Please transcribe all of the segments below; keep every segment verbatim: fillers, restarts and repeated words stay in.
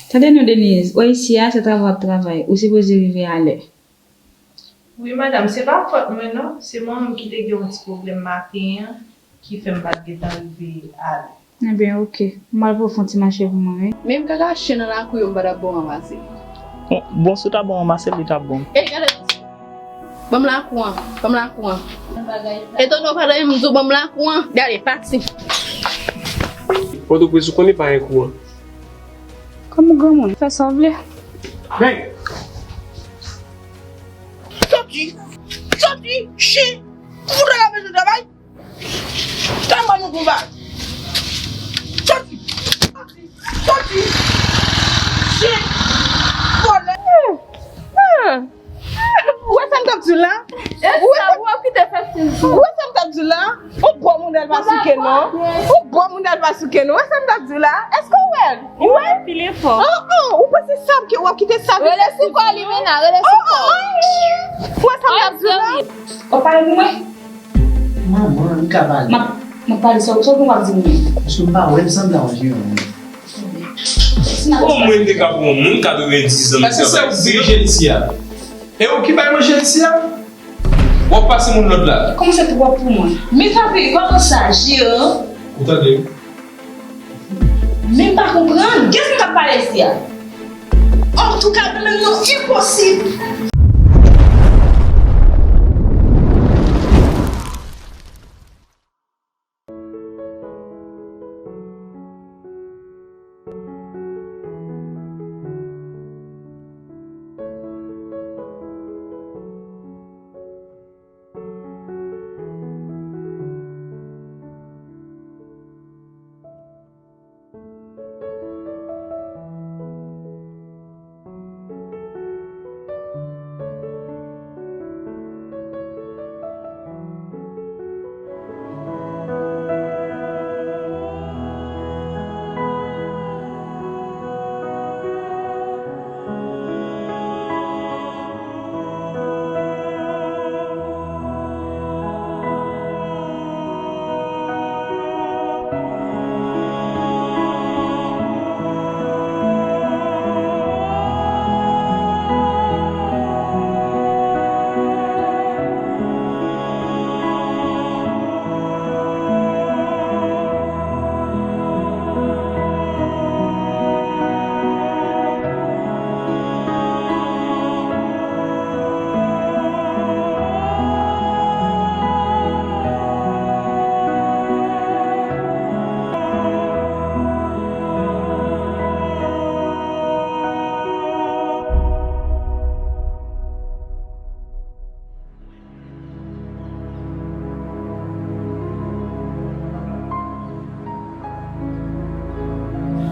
Tande non, Denise, ou isi a, se travay w ap travay, ou sipoze rive alè. Wi, madanm, se pa fòt mwen, non. Se manman m ki te gen yon ti pwoblèm maten an, ki fè m pa t gentan rive alè. Ebyen, oke. M al pou w fè yon ti mache pou mwen, wi. Menm kaka chen nan lakou yo, m pa t ap bon ranmase. Bon, bon, si w ta bon ranmase l, li t ap bon. Ey, gade! Ban m lakou an, ban m lakou an. Etone w pa tande m di w ban m lakou an. Gade, pati. Pòtoprens, ou konnen pa gen kouran. Kòm ou granmoun, fè sa w vle. Hey! Soti! Soti! Chen! Ou ta la bezwen travay? Tann mwen nou konba. Soti! Soti! Soti! Chen! Vòlè! Ou wè sa m t ap di w la? Ou wè sa m t ap di w la? Ou bon moun al pa souke non. Ou bon moun al pa souke non. Ou wè sa m t ap di w la? Èske w wè l? Ou wè? Pile fò. Oh, oh, ou panse sa w ap kite sa vin. Rele sou kò li, Mina, rele sou kò. Ou wè sa m t ap di w la? W ap pale pou mwen? Manman, li ka pale. M ap, m ap pale, sa w, sa w gen w ap di mwen? Paske m pa wè m sanble yon jèran. Kòman mwen te ka pran yon moun katrevendis an? Èske se ou k dirije isi a? E ou ki bay manje isi a? W ap pase moun lòd la. Kòmanse twòp pou mwen. Men tanpri, kòman sa, jèran? Ou tande? Men m pa konprann. Kiyès ki t ap pale isi a? Antouka, nou menm nou enposib.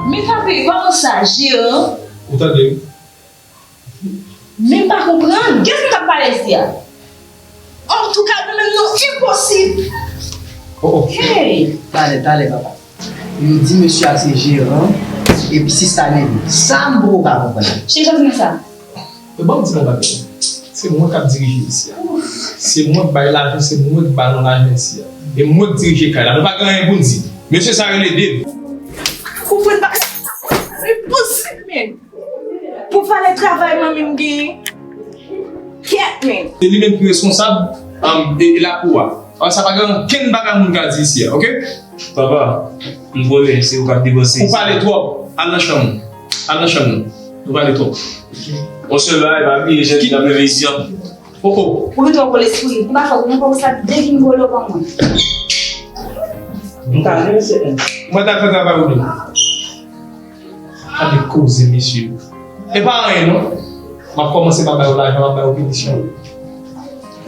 Men tanpri, kòman sa, jèran? Ou tande m? Men m pa konprann. Kiyès ki t ap pale isi a? Antouka, nou menm nou enposib. Oh, oh. Hey! Talè, talè, papa. Yo di mesye a se jeran, epi se sa li ye. Sa m poko ka konprann. Cheri, jan w di m sa? E ban m di nou yon bagay. Se mwen k ap dirije isi a. Se mwen k bay lajan, se mwen k ba nou lajan isi a. E mwen k dirije kay la. Nou pa gen anyen pou n di. Mesye sa rele Dave. Konprann bagay sa, enposib, men. Pou valè travay manmi m genyen. Kyèt, men. Se li menm ki responsab, um, e, e lakou a. Alò, sa pa gen ankenn bagay moun ka di isi a, oke? Papa, m konnen se ou k ap depanse isi a. Ou pale twòp. Al nan chanm ou. Al nan chanm ou. Ou pale twòp. Yon sèl bagay, pa bliye jèn fi k ap leve isi a. Oh, oh. Ou gen twò gwo lespri. Ou pa fè, ou pa sa devin volo ban mwen. M ta renmen se. Mwen ta fè travay ou menm. Gade koze, mesye. E pa anyen, non. M ap kòmanse pa ba yo lajan, m ap ba yo pinisyon.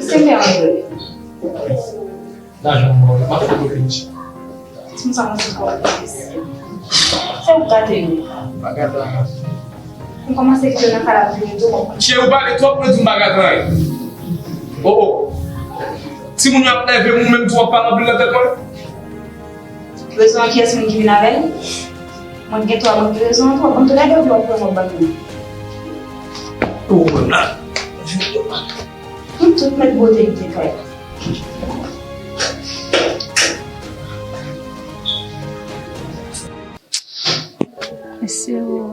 Se mèvèy. Lajan m ba w la, m ap fè yo pinisyon. Timoun sa mwen se twò difisil. Se ou gate yo. M pa gate anyen. M kòmanse kite nan kay la pou vini tou, w ap konn. Cheri, ou pale twòp, mwen di m pa gate anyen. Oh, oh. Timoun yo ap nève m, ou menm tou w ap pale anpil nan tèt mwen. Rezon an kiyès moun ki vin avè l? Mwen gen twa, mwen gen rezon an tou, w ap ban m tou lè de w ap pran w ap ban m. Ou wè m la. Nou tout mèt bote kite kay la. Mesye o.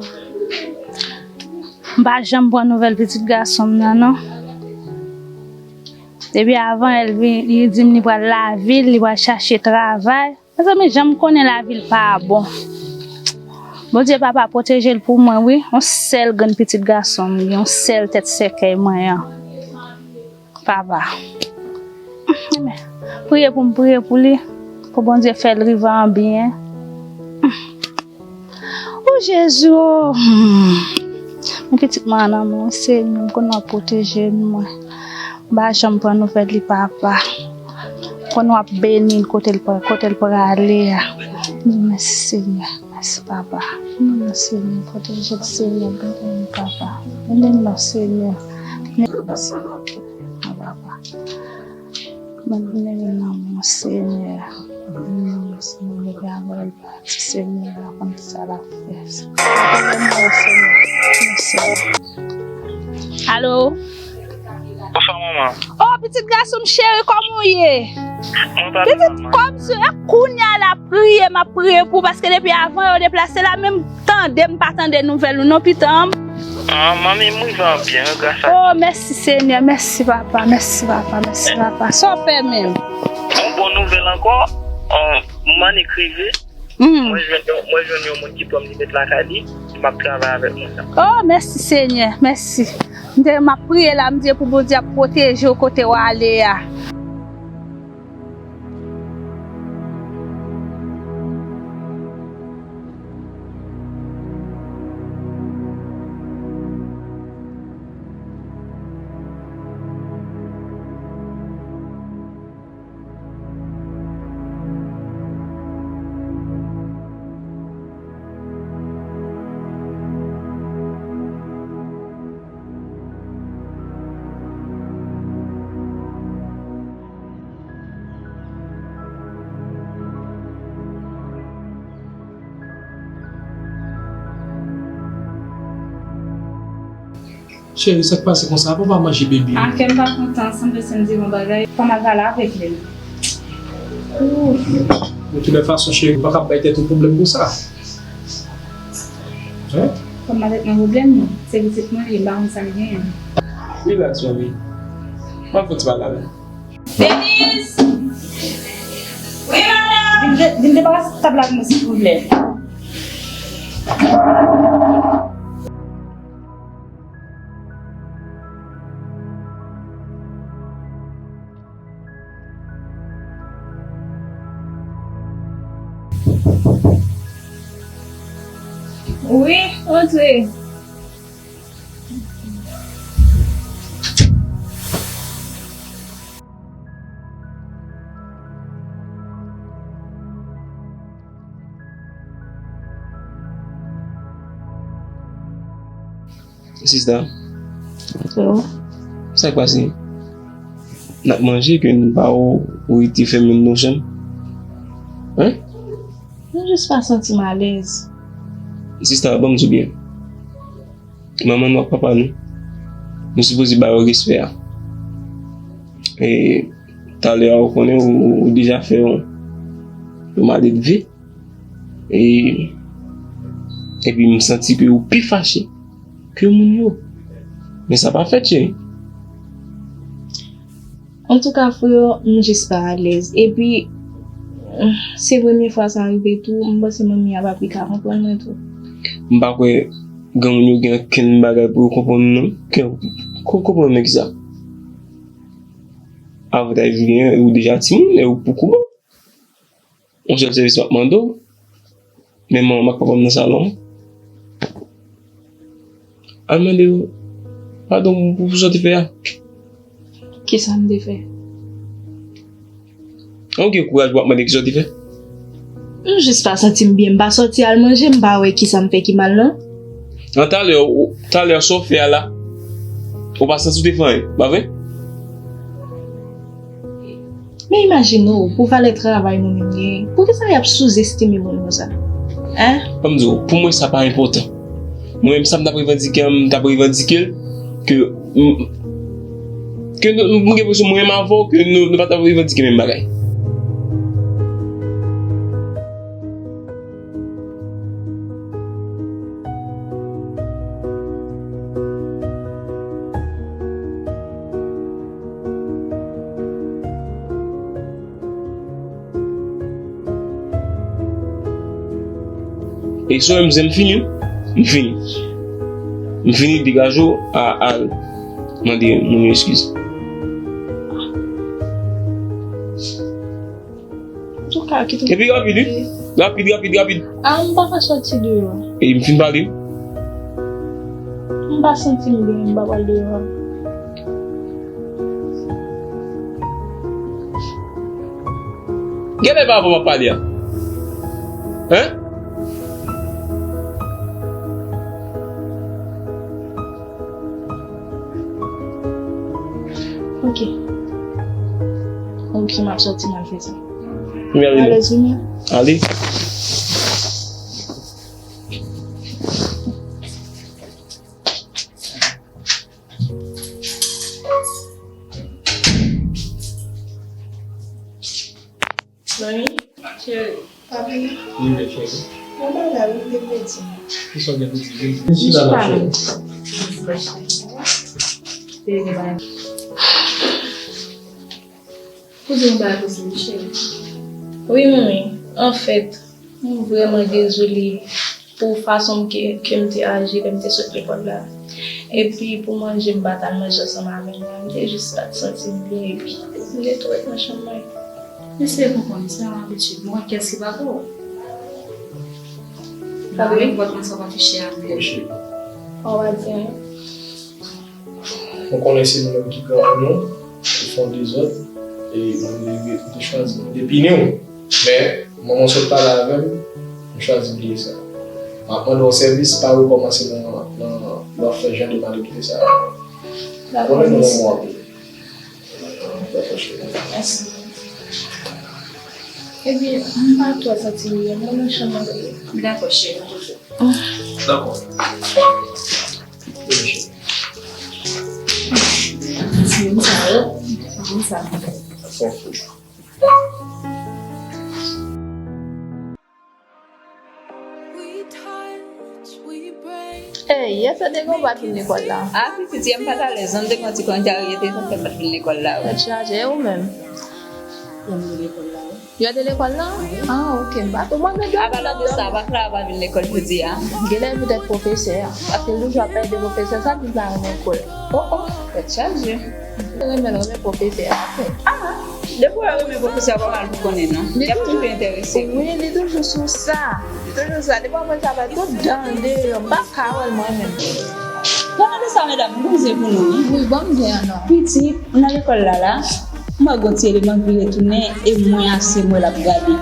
M pa janm pran nouvèl pitit gason m nan, non. Depi avan yè, li, li di m li pral lavil, li pral chache travay. Mezanmi, jan m konnen lavil pa bon. Bondye papa pwoteje l pou mwen, wi. Yon sèl grenn pitit gason m gen, yon sèl tèt sèkèy mwen an. Papa. Priye pou m priye pou li, pou Bondye fè l rive an byen. O Jezi o! Hmm. Men pitit mwen an nan men w, Senyè, m konnen w ap pwoteje l, mwen. M pa janm pran nouvèl li, papa. M konnen w ap beni l kote l pra-, kote l prale a. Mèsi, Senyè. Mèsi, papa. Mèsi, Senyè. Pwoteje l, Senyè. Beni l, papa. Beni l, non, Senyè. Mèsi, papa. Mwen vin nan men w, Senyè. Mwen vin nan men w, Senyè. Leve avè l, pati, Senyè, rakonte sa l ap fè. Mwen vin nan men w, Senyè. Mèsi. Alo? Bonswa, manman. Oh, pitit gason m cheri, kòman w ye? Mwen pa mal, manman. Pitit, kòm si, e kounye a la, priye, m ap priye pou, paske depi avan yo deplase la, menm tande, m pa tande nouvèl ou non, pitit. Ah, manmi, m rive an byen, wi, gras a Dye. Oh, mèsi, Senyè. Mèsi, papa. Mèsi, papa. Mèsi, papa. Sa w fè menm? Yon bon nouvèl ankò. Yon, m annik rive. Hmm. Mwen jwenn yon, mwen jwenn yon moun ki pran m, li met lakay li. M ap travay avèk moun nan. Oh, mèsi, Senyè. Mèsi. M te, m ap priye la, m di pou Bondye ap pwoteje w kote w ale a. Cheri, sa k pase konsa? Papa manje bebi. Ah, kè m pa kontan, sanble se m di yon bagay. Fò m al pale avèk li. Ooh. De toute façon, cheri, ou pa ka bay tèt ou pwoblèm konsa. Hein? Fò m pa met nan pwoblèm, non. Se pitit mwen li ye, m pa konn sa l genyen. Relax, manmi. M ap fè ti bagay la. Denise! Wi, madanm! Vin de-, vin debarase tab la pou mwen, silvouplè. Wi, antre. Sista. Freo. Sa k pase? N ap manje ke n pa ou, ou rete fèmen nan chanm? Hein? Mwen jis pa santi m alèz. Sista, ban m di w byen. Manman nou ak papa nou, nou sipoze ba yo respè a. E talè a, ou konnen, ou, ou deja fè yon, yon maledve. E, epi m santi ke ou pi fache ke moun yo. Men sa pa fèt, cheri. Antouka, freo, m jis pa alèz. Epi, se premye fwa sa rive tou, m panse manmi a pa pi ka konprann mwen tou. M pa kwè granmoun yo gen okenn bagay pou yo konprann, non. Ke, ko-, konprann mwen kisa? Avantay ou genyen, ou deja timoun, e ou poko bon. Yon sèl sèvis m ap mande w, men manman m ak papa m nan salon an. Al mande yo padon pou, pou sa w te fè a. Kisa m te fè? An, ou gen kouraj pou w ap mande kisa w te fè? M jis pa santi m byen, m pa sòti al manje, m pa wè kisa m fè ki mal, non. An, talè, ou, talè sa w fè a la, ou pa santi w te fè anyen, pa vre? Men imajine w, pou valè travay nou menm genyen, poukisa y ap souzestime moun konsa? Hein? Ban m di w, pou mwen sa pa enpòtan. Mwen menm sa m t ap revandike an, m t ap revandike l ke m, ke nou, m gen enpresyon mwen menm avè w ke nou, nou pa t ap revandike menm bagay. E so m zen m fini, m fini. M fini, degaje w, a, al mande moun yo eskiz. Antouka, kite m. Epi rapid, wi. Rapid, rapid, rapid. A, m pa ka sòti deyò. E m fin pale. M pa santi m byen, m pa pral deyò. Genlè pa avè w m ap pale a. Hein? Ok. Ok, m ap sòti, m al fè sa. Mwen ale. Ale. Mami, cheri. Papi. Wi, men cheri. Mwen pa la, wi, m te pedi. Kisa w gen pou di, vini? Vin chita la, cheri. Pou di yon bagay pou di, cheri. Wi, manmi. Anfèt, m vrèman dezole pou fason ke, ke m te aji lè m te sot lekòl la. Epi pou manje, m pa t al manje ansanm avè w. M te jis pa t santi m byen, epi m te twouve nan chanm mwen. Eseye konprann, se yon abitid. Mwen, kiyès ki pa pou? Ba wi, pòt mwen sa pa touche a. Ou pa di anyen. Mwen konnen se nou menm ki pran pou nou, ki fè yon dezòd, e mwen te, te chwazi, mwen te pini w. Men, moman w sot pale avè m, m chwazi bliye sa. M ap mande w sèvis, pa rekòmanse nan, nan, lè w ap fè jan de malekite sa. Dakò, mèsi. Dakò, cheri. Mèsi. Ebyen, m pa twò santi m byen, mwen nan chanm mwen. Dakò, cheri, mwen toujou. Dakò. Ti moun sa yo, ti moun sa. Ey, yè swa Dego pa t vin lekòl la. A, pitit, yè m pa t alèz non, m te pran ti kònn karye, te fè m pa t vin lekòl la, wi. Tèt chaje, e ou menm? Yo te lekòl la, wi. Yo te lekòl la? A, ok, m pa tou mande de. Apalan de sa, pa Clara pa vin lekòl jodi a? Genlè poutèt pwofesè a. Paske l toujou ap pale de pwofesè sa, li pa renmen kou l. O, o, tèt chaje. Li renmen l, renmen pwofesè a. A, depi w renmen pwofesè a, pa mal pou konnen non. Li ap toujou enterese. Wi, li toujou sou sa. Li toujou sou sa. Depi w ap wè l travay tout dan l deyò, m pa ka wè l mwen menm. Gade sa, medam, m poze pou nou, wi. Wi, ban m gen an non. Pitit, nan lekòl la, la, m wè gon ti eleman ki retounen e mwen ase m wè l ap gade.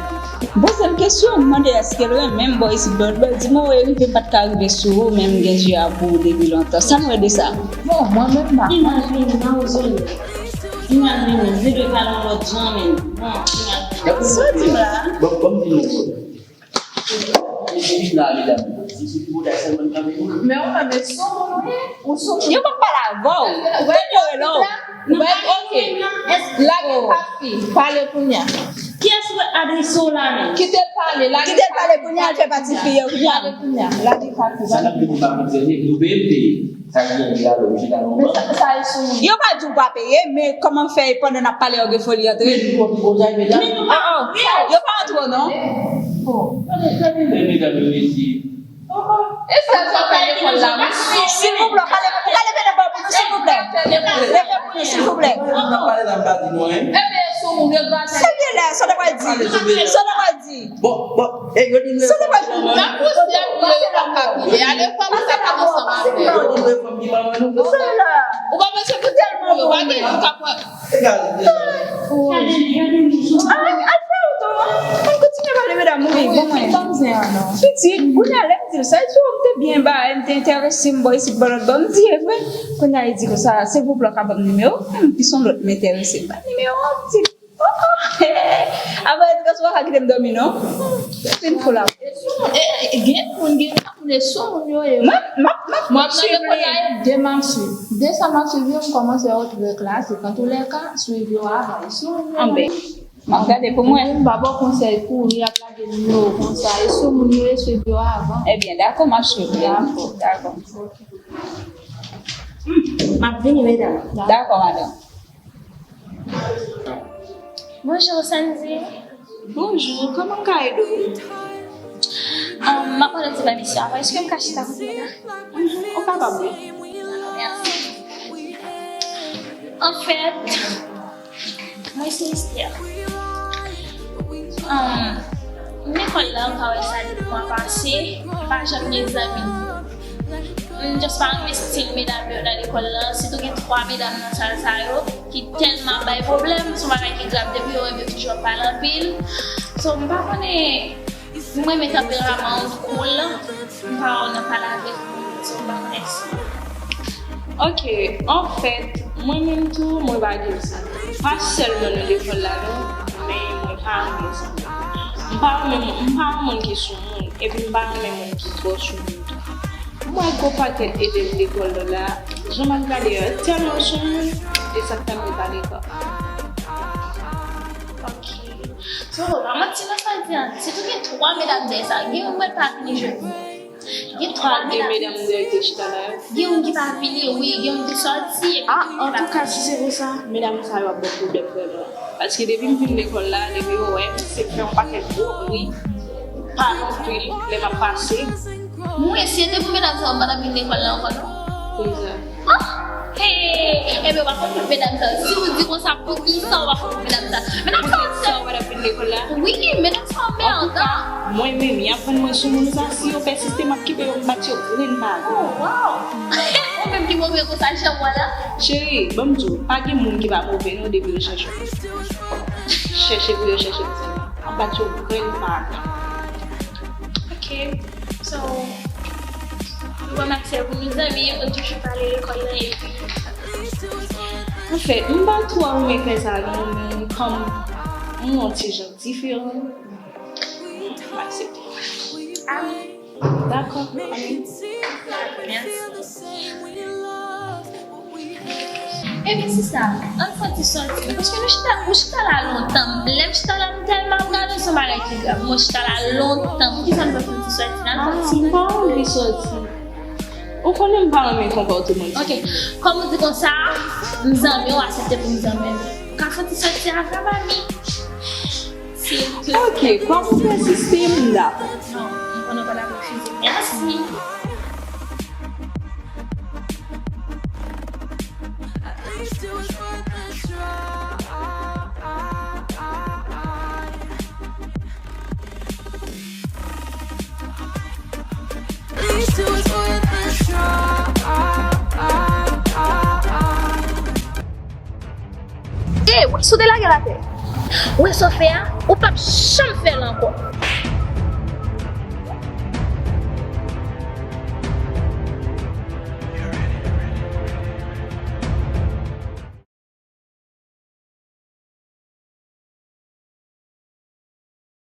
M poze l kesyon, m mande èske l renmen m bò isit, bò, bò, l di m, o, e rive m pa t ka rive sou ou, men m gen zye a pou ou depi lontan. Sa n wè de sa? Bon, mwen menm m pa konnen. Imajine, nan ou zone. Imajine, m vle pale yon lòt jan, men bon, imajine. Sa w di m la? Bon, bon, m di nou. Men ou menm, e sou moun ou ye, ou sou moun. Yo p ap pale avè w. Ou tande yo rele w. Ou pa gen moun nan, èske. Lage kafi, pale kounye a. Kiyès ou adrese w la menm? Kite l pale, lage kafi. Kite l pale kounye a, l fè pati fi yo kounye a. Pale kounye a, lage kafi. Sa n ap vin pa konn se nou peye, m peye. Sa ki gen la, orijinal. Men sa, sa e sou moun. Yo pa di w pa peye, men kòman fè pandan n ap pale yo gen foli antre? Men, an, an, yo pa antre w non. E sa sa fè lekòl la, wi. Silvouplè, pale, pale pale bò pou nou, silvouplè. Pale pou nou, silvouplè. Serye la, sa w ta pral di? Sa w ta pral di? Bon, bon, e yo di m. Sa w ta pral di? Nan pousyè pou yo, yo pa ka pile. Ale fòm sa pa ansanm avè yo. Yo di m fòm ki pa mwen non. Sa la. Ou pa panse pou tèlman yo pa gen moun k ap. Egal. Ay, al fè wout ou non. Ann kontinye pale medam, wi, bon mwen. Pitit, kounye a lè m di l sa, l di, o, m te byen ba, m te enterese, m bò isit, bò lòt bò, m di, e vre. Kounye a li di konsa, silvouplè w ka ban m nimewo w, m pi son lòt m enterese, m ba l nimewo a, m di, o, o, apre l di konsa, w pa ka kite m dòmi non. Fin fou la. E, e, gen moun, gen moun, e sou moun yo ye. M ap, m ap, m ap swiv li. Mwen ap nan lekòl la, e de m ap swiv. De sa m ap swiv yo, m kòmanse wè yo trè klasik. Antoulèka, swiv yo avan. E sou moun yo ye. Anben, m ap gade pou mwen. M pa ba w konsèy kouri ap lage nimewo konsa. E sou moun yo ye, swiv yo avan. Ebyen, dakò, m ap swiv li. Dakò. Dakò. M ap vini, medam. Dakò, madanm. Bonjou, Sandy. Bonjou, kòman m ka ede w? Um, m ap mande ti pèmisyon avan. Èske m ka chita kote m la? Mhm, ou kapab, wi. Dakò, mèsi. Anfèt, mwen se Esther. Um, lekòl la, m pa wè sa depi mwa pase, m pa janm gen zanmi. M just pa renmen stil medam yo nan lekòl la, sitou gen twa medam nan sal sa yo ki tèlman ap bay pwoblèm, se yon bagay ki grav, depi yo wè m yo toujou ap pale anpil. So, m pa konnen, m renmen tanperaman w, cool, m pa wè w nan pale avèk moun, so m pa konnen si. Ok, anfèt, mwen menm tou, mwen pa gen sa. Pa sèlman nan lekòl la, non, men mwen pa renmen sa. M pa renmen, m pa yon moun ki sou moun, epi m pa renmen moun ki twò sou moun tou. Mwen gwo pakèt elèv lekòl la la, jan m ap gade yo, tèlman sou moun, e sa k fè m rete lekòl. Ok. So, pa manti nan sa l di an. Sitou gen twa medam dèyè sa. Gen youn mwen pa vini jodi. Gen twa medam. Gen medam dèyè ki te chita la yo. Gen youn ki pa vini, wi. Gen youn ki sòti. Ah, antouka, si se konsa, medam sa yo ap ban pwoblèm vrèman. Paske depi m vin lekòl la, depi yo wè m, se fè yon pakèt gwo bri, pale anpil, lè m ap pase. Mwen, si se te pou medam sa yo, m pa t ap vin lekòl la ankò, non. Poukisa? Ah! Hey! Ebyen, w pa konn tout medam sa yo. Si w di konsa, poukisa w pa konn tout medam sa yo? Medam sa yo, poukisa w pa t ap vin lekòl la? Wi, medam sa yo, mèdan. Antouka, mwen menm, y ap vann mwen sou moun sa, si yo pèsiste, m ap kite yo, m bat yo grenn pa grenn. Oh, wow! Ou menm ki move konsa, jan w wè la? Cheri, ban m di w, pa gen moun ki pa move, non, depi yo chèche w. Chèche pou yo chèche pou yo. M ap bat yo grenn pa grenn. Ok. So, nou pa mache pou nou zanmi, nou toujou pale lekòl la, epi. Anfèt, m pa twò renmen fè sa, non, men kòm m yon ti jan diferan, m aksepte. Amen. Dakò, amen. Dakò, mèsi. Ebyen, sista, ann fè yon ti sòti, paske nou chita, nou chita la lontan. Lè m chita la, m tèlman ap gade w, se yon bagay ki grav. Mwen chita la lontan. Poukisa n pa fè yon ti sòti? N al fè yon ti sòti. Ah, m pa anvi sòti. Ou konnen m pa renmen konpòteman ti. Ok, kòm ou di konsa, m zanmi w, aksepte pou m zanmi w. Ou ka fè yon ti sòti avè m, ami. Ok, kòm ou pèsiste, m dakò. Non, m konnen w pa t ap refize. Mèsi. Ey, wè sa w te lage l atè. Wè sa w fè a, ou p ap janm fè l ankò.